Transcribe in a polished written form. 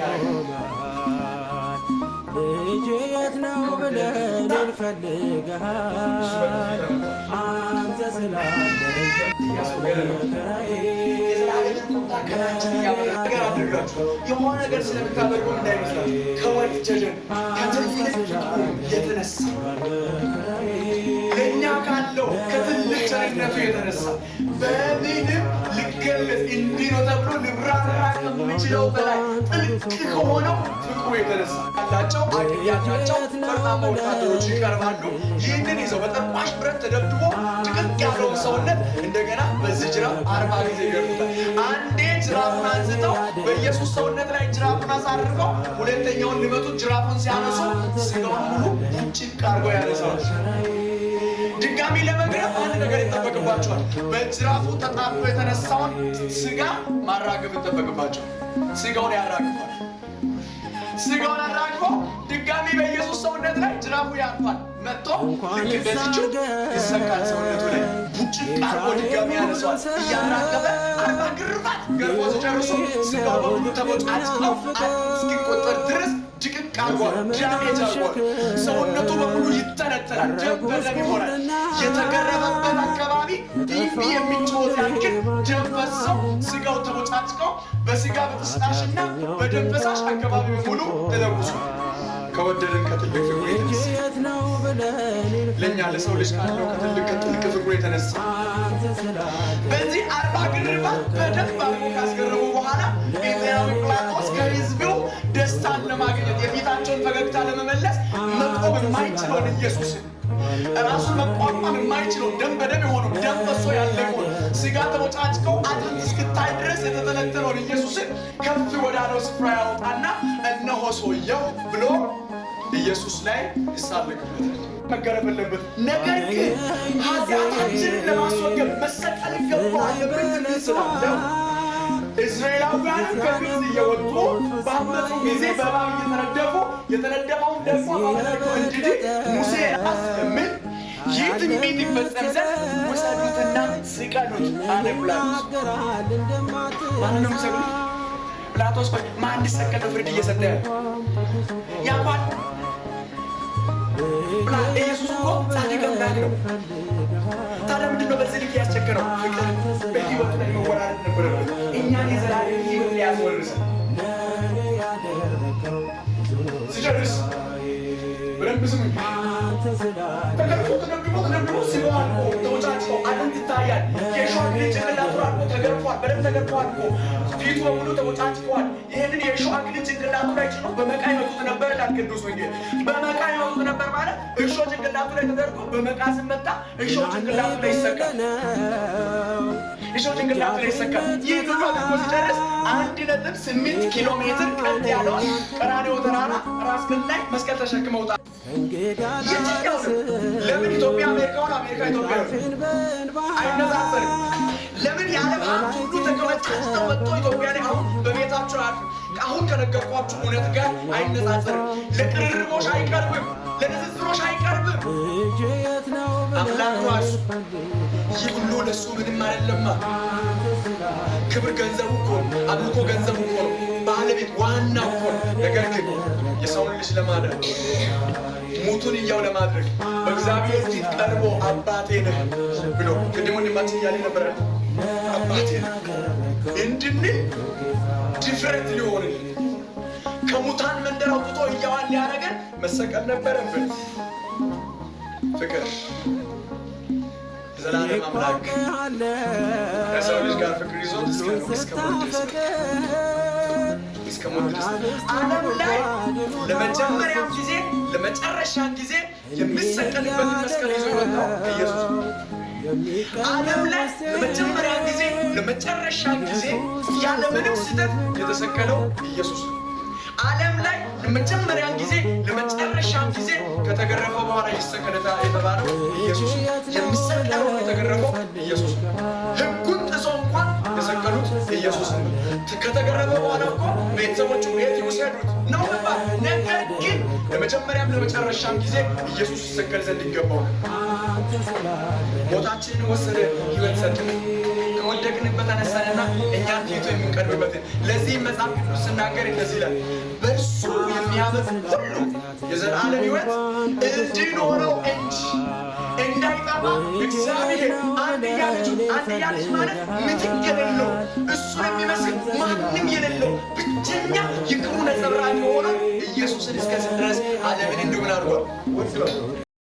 ያደርጋል። ልጄ የት ነው ብለን እንፈልግሃል አንተ ስላለኝ መከራዬ። የዘላለምን ቁጣ ከላያችን ነገር አድርጋችሁ የሆነ ነገር ስለምታደርጉ እንዳይመስላችሁ፣ ከወደደን ከትልቅ ፍቅሩ የተነሳ፣ ለእኛ ካለው ከትልቅ ቸርነቱ የተነሳ፣ በምንም ሊገለጽ እንዲህ ነው ተብሎ ሊብራራ ከምችለው በላይ ጥልቅ ከሆነው ፍቅሩ የተነሳ ያላቸው አቅም ያላቸው ፈርጣማ ወታደሮች ይቀርባሉ። ይህንን ይዘው በጠቋሽ ብረት ተደብድቦ ድቅቅ ያለውን ሰውነት እንደገና በዚህ ጅራፍ 40 ጊዜ ይገርፉታል። አንዴ ጅራፉን አንስተው በኢየሱስ ሰውነት ላይ ጅራፉን አሳርፈው ሁለተኛውን ሊመቱት ጅራፉን ሲያነሱ ስጋውን ሙሉ ቡጭቅ አድርገው ያነሳዋል። ድጋሚ ለመግረፍ አንድ ነገር ይጠበቅባቸዋል። በጅራፉ ተጣብቆ የተነሳውን ስጋ ማራገፍ ይጠበቅባቸዋል። ስጋውን ያራግፋል። ስጋውን አራግፎ ድጋሚ በኢየሱስ ሰውነት ላይ ጅራፉ ያርፋል። መጥቶ ልክ እንደዚችው ይሰካል። ሰውነቱ ላይ ቡጭቅ አርጎ ድጋሚ ያነሳዋል። እያራገፈ 40 ግርፋት ገርፎ ሲጨርሱ ስጋው በሙሉ ተቦጫጭቀው እስኪቆጠር ድረስ ድቅቅ አርጓል፣ damage አርጓል። ሰውነቱ በሙሉ ይተነተናል፣ ደም በደም ይሆናል። የተገረፈበት አካባቢ ቢንቢ የሚጮህ ያክል ደም ፈሰው ስጋው ተቦጫጭቀው በስጋ በፍስጣሽና በደም ፈሳሽ አካባቢ በሙሉ ተለውሷል። ከወደደን ከትልቅ ፍቅሩ የተነሳ፣ ለእኛ ለሰው ልጅ ካለው ከትልቅ ከጥልቅ ፍቅሩ የተነሳ፣ በዚህ 40 ግርፋት በደንብ አድርጎ ካስገረፉ በኋላ ጴንጤናዊ ጲላጦስ ከሕዝቡ ደስታን ለማግኘት፣ የፊታቸውን ፈገግታ ለመመለስ፣ መቆም የማይችለውን ኢየሱስን፣ ራሱን መቋቋም የማይችለውን፣ ደም በደም የሆነው፣ ደም ፈሶ ያለቀውን፣ ስጋ ተቦጫጭቀው አጥንት እስክታይ ድረስ የተተለተለውን ኢየሱስን ከፍ ወዳለው ስፍራ ያወጣና እነሆ ሰውየው ብሎ ኢየሱስ ላይ ይሳለቅበታል። መገረፍ አለበት። ነገር ግን ኃጢአታችንን ለማስወገድ መሰቀል ይገባዋል የሚል ትንቢት ስላለው፣ እስራኤላውያንም ከግብፅ እየወጡ ባመፁ ጊዜ በእባብ እየተነደፉ የተነደፈውን ደግሞ እባብ እንዲድን ሙሴ ራስ የሚል ይህ ትንቢት ይፈጸም ዘንድ ውሰዱትና ስቀሉት አለ ጲላጦስ። ማንን ነው የሚሰቅሉት? ጲላጦስ ቆይ፣ ማን እንዲሰቀል ነው ፍርድ እየሰጠ ያለ? ያቋል። ኢየሱስ እኮ ጻድቅ አምላክ ነው። ታዲያ ምንድን ነው በዚህ ልክ ያስቸገረው? ፍቅር በህይወቱ ላይ መወራረድ ነበረበት። እኛን የዘላለም ህይወት ሊያስወርሰን። ሲጨርስ በደንብ ስሙኝ። ተገርፎ ተደብድቦ ተደብድቦ ስጋው አልቆ ተወጫጭቶ አጥንት ይታያል። የእሾህ አክሊል ጭንቅላቱ አልቆ ተገርፏል። በደንብ ተገርፏል እኮ፣ ፊቱ በሙሉ ተቦጫጭቋል። ይህንን የእሾህ አክሊል ጭንቅላቱ ላይ ጭኖ በመቃ ይመቱት ነበር ይላል ቅዱስ ወንጌል። በመቃ ይመቱት ነበር ማለት እሾህ ጭንቅላቱ ላይ ተደርጎ በመቃ ስመታ እሾህ ጭንቅላቱ ላይ ይሰካል። እሾህ ጭንቅላቱ ላይ ይሰካል። ይህ ሁሉ አድርጎ ሲጨርስ 1.8 ኪሎ ሜትር ቀጥ ያለውን ቀራንዮ ተራራ ራስ ቅል ላይ መስቀል ተሸክመውታል። የትኛው ነው? ለምን ኢትዮጵያ አሜሪካውን፣ አሜሪካ ኢትዮጵያ አይነጻጸርም? ለምን የዓለም ሀብት ሁሉ ተከመቻችተው መጥቶ ኢትዮጵያ ላይ አሁን በቤታቸው አሉ? አሁን ከነገርኳችሁ እውነት ጋር አይነጻጸርም። ለቅርርቦሽ አይቀርብም፣ ለንጽጽሮሽ አይቀርብም። አምላክ ራሱ ይህ ሁሉ ለእሱ ምንም አይደለማ። ክብር ገንዘቡ እኮ ነው። አምልኮ ገንዘቡ እኮ ነው። ባለቤት ዋናው እኮ ነው። ነገር ግን የሰውን ልጅ ለማዳን፣ ሙቱን ሕያው ለማድረግ፣ በእግዚአብሔር ፊት ቀርቦ አባቴ ነህ ብሎ፣ ቅድም ወንድማችን እያለ ነበረ፣ አባቴ ነህ እንድንል ድፍረት ሊሆንልን፣ ከሙታን መንደር አውጥቶ ሕያዋን ሊያደርገን መሰቀል ነበረብን። ፍቅር፣ የዘላለም አምላክ ከሰው ልጅ ጋር ፍቅር ይዞት እስከ ሞት ድረስ፣ እስከ ሞት ድረስ። ዓለም ላይ ለመጀመሪያም ጊዜ ለመጨረሻም ጊዜ የሚሰቀልበትን መስቀል ይዞ የወጣው ኢየሱስ ነው። ዓለም ላይ ለመጀመሪያ ጊዜ ለመጨረሻ ጊዜ ያለምንም ስህተት የተሰቀለው ኢየሱስ ነው። ዓለም ላይ ለመጀመሪያ ጊዜ ለመጨረሻ ጊዜ ከተገረፈ በኋላ ይሰቀል የተባለው ኢየሱስ ነው። የሚሰቀለው የተገረፈው ኢየሱስ ነው። ሕጉን ጥሶ እንኳን የሰቀሉት ኢየሱስ ነው። ከተገረፈ በኋላ እኮ ቤተሰቦቹ ቤት ይውሰዱት ነው መባል። ነገር ግን ለመጀመሪያም ለመጨረሻም ጊዜ ኢየሱስ ይሰቀል ዘንድ ይገባው ነበር። ሞታችንን ወሰደ፣ ሕይወት ሰጠ። ከወደደን ከወደቅንበት አነሳንና እኛን ፊቱ የምንቀርብበትን። ለዚህም መጽሐፍ ቅዱስ ስናገር እንደዚህ ይላል፣ በእርሱ የሚያምን ሁሉ የዘላለም ሕይወት እንዲኖረው እንጂ እንዳይጠፋ እግዚአብሔር አንድያ ልጁን፣ አንድያ ልጅ ማለት ምትክ የሌለው፣ እሱን የሚመስል ማንም የሌለው፣ ብቸኛ የክብሩ ነጸብራቅ የሆነው ኢየሱስን እስከዚህ ድረስ ዓለምን እንዲሁ ምን አድርጓል? ወዷል።